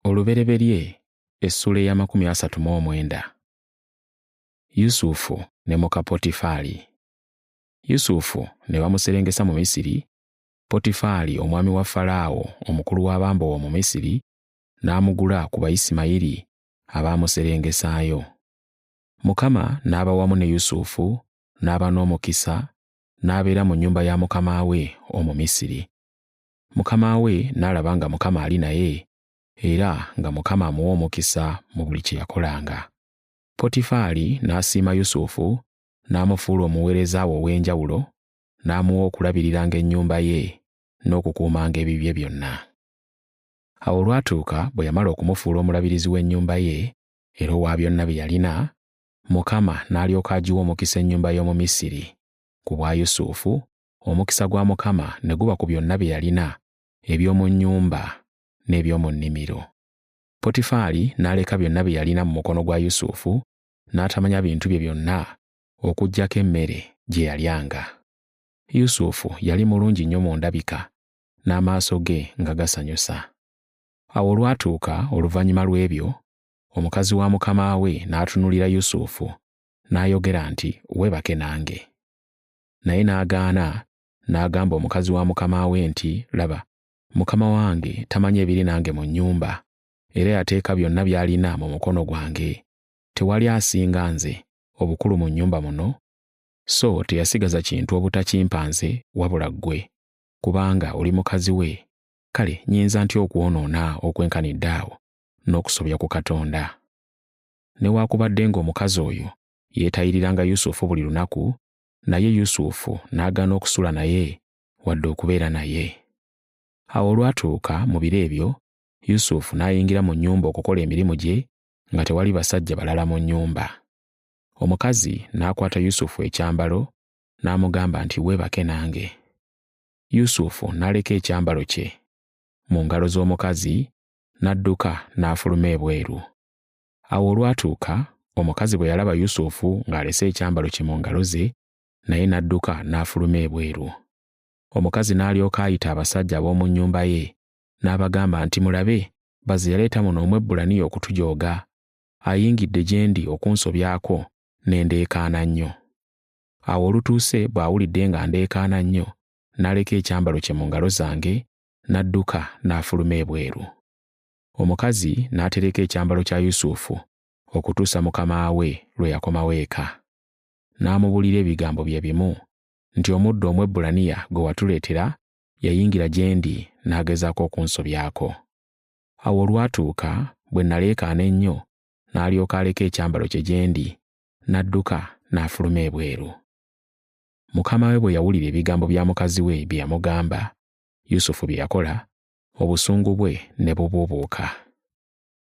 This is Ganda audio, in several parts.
Olubereberye essuula ey'amakumi asatu mu omwenda. Yusufu ne muka Potifaali. Yusufu ne bamuserengesa mu Misiri, Potifaali omwami wa Falaawo omukulu w'abambowa mu Misiri n'amugula ku Bayisimayiri abaamuserengesaayo. Mukama n'aba wamu ne Yusufu, n'aba n'omukisa, n'abeera mu nnyumba ya mukama we Omumisiri. Mukama we n'alaba nga Mukama ali naye, era nga Mukama amuwa omukisa mu buli kye yakolanga. Potifaali n'asiima Yusufu, n'amufuula omuweereza we ow'enjawulo, n'amuwa okulabiriranga ennyumba ye n'okukuumanga ebibye byonna. Awo olwatuuka bwe yamala okumufuula omulabirizi w'ennyumba ye era owa byonna bye yalina, Mukama n'alyoka agiwa omukisa ennyumba y'Omumisiri ku bwa Yusufu, omukisa gwa Mukama ne guba ku byonna bye yalina eby'omu nnyumba n'eby'omu nnimiro. Potifaali n'aleka byonna bye yalina mu mukono gwa Yusufu, n'atamanya bintu bye byonna okuggyako emmere gye yalyanga. Yusufu yali mulungi nnyo mu ndabika, n'amaaso ge nga gasanyusa. Awo olwatuuka oluvannyuma lw'ebyo, omukazi wa mukama we n'atunuulira Yusufu, n'ayogera nti, Weebake nange. Naye n'agaana, n'agamba omukazi wa mukama we nti, Laba, mukama wange tamanyi ebiri nange mu nnyumba, era yateeka byonna by'alina mu mukono gwange. Tewali asinga nze obukulu mu nnyumba muno, so teyasigaza kintu obutakimpa nze wabula ggwe, kubanga oli mukazi we. Kale nnyinza ntya okwonoona okwenkanidde awo n'okusobya ku Katonda? Newaakubadde ng'omukazi oyo yeetayiriranga Yusufu buli lunaku, naye Yusufu n'agaana okusula naye wadde okubeera naye. Awo olwatuuka mu biro ebyo, Yusufu n'ayingira mu nnyumba okukola emirimu gye nga tewali basajja balala mu nnyumba. Omukazi n'akwata Yusufu ekyambalo n'amugamba nti, Weebake nange. Yusufu n'aleka ekyambalo kye mu ngalo z'omukazi n'adduka n'afuluma ebweru. Awo olwatuuka omukazi bwe yalaba Yusufu ng'alese ekyambalo kye mu ngalo ze, naye n'adduka n'afuluma ebweru. Omukazi n'alyoka ayita abasajja ab'omu nnyumba ye, n'abagamba nti, Mulabe, baze yaleeta muno Omwebbulaniya okutujooga. Ayingidde gye ndi okunsobyako, ne ndeekaana nnyo. Awo olutuuse bw'awulidde nga ndeekaana nnyo, n'aleka ekyambalo kye mu ngalo zange, n'adduka n'afuluma ebweru. Omukazi n'atereka ekyambalo kya Yusufu okutuusa mukama we lwe yakomawo eka. N'amubuulira ebigambo bye bimu nti, Omuddu Omwebbulaniya gwe watuleetera yayingira gye ndi n'agezaako okunsobyako. Awo olwatuuka bwe naleekaana ennyo, n'alyoka aleka ekyambalo kye gye ndi, n'adduka n'afuluma ebweru. Mukama we bwe yawulira ebigambo bya mukazi we bye yamugamba, Yusufu bye yakola, obusungu bwe ne bubuubuuka.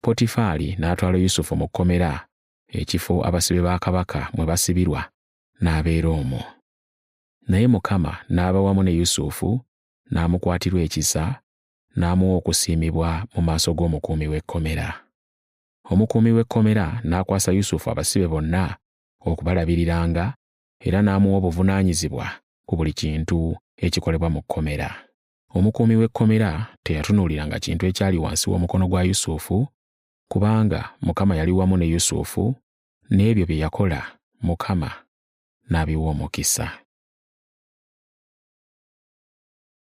Potifaali n'atwala Yusufu mu kkomera, ekifo abasibe ba kabaka mwe basibirwa, n'abeera omwo. Naye Mukama n'aba wamu ne Yusufu, n'amukwatirwa ekisa, n'amuwa okusiimibwa mu maaso g'omukuumi w'ekkomera. Omukuumi w'ekkomera n'akwasa Yusufu abasibe bonna okubalabiriranga, era n'amuwa obuvunaanyizibwa ku buli kintu ekikolebwa mu kkomera. Omukuumi w'ekkomera teyatunuuliranga kintu ekyali wansi w'omukono gwa Yusufu, kubanga Mukama yali wamu ne Yusufu, n'ebyo bye yakola Mukama n'abiwa omukisa.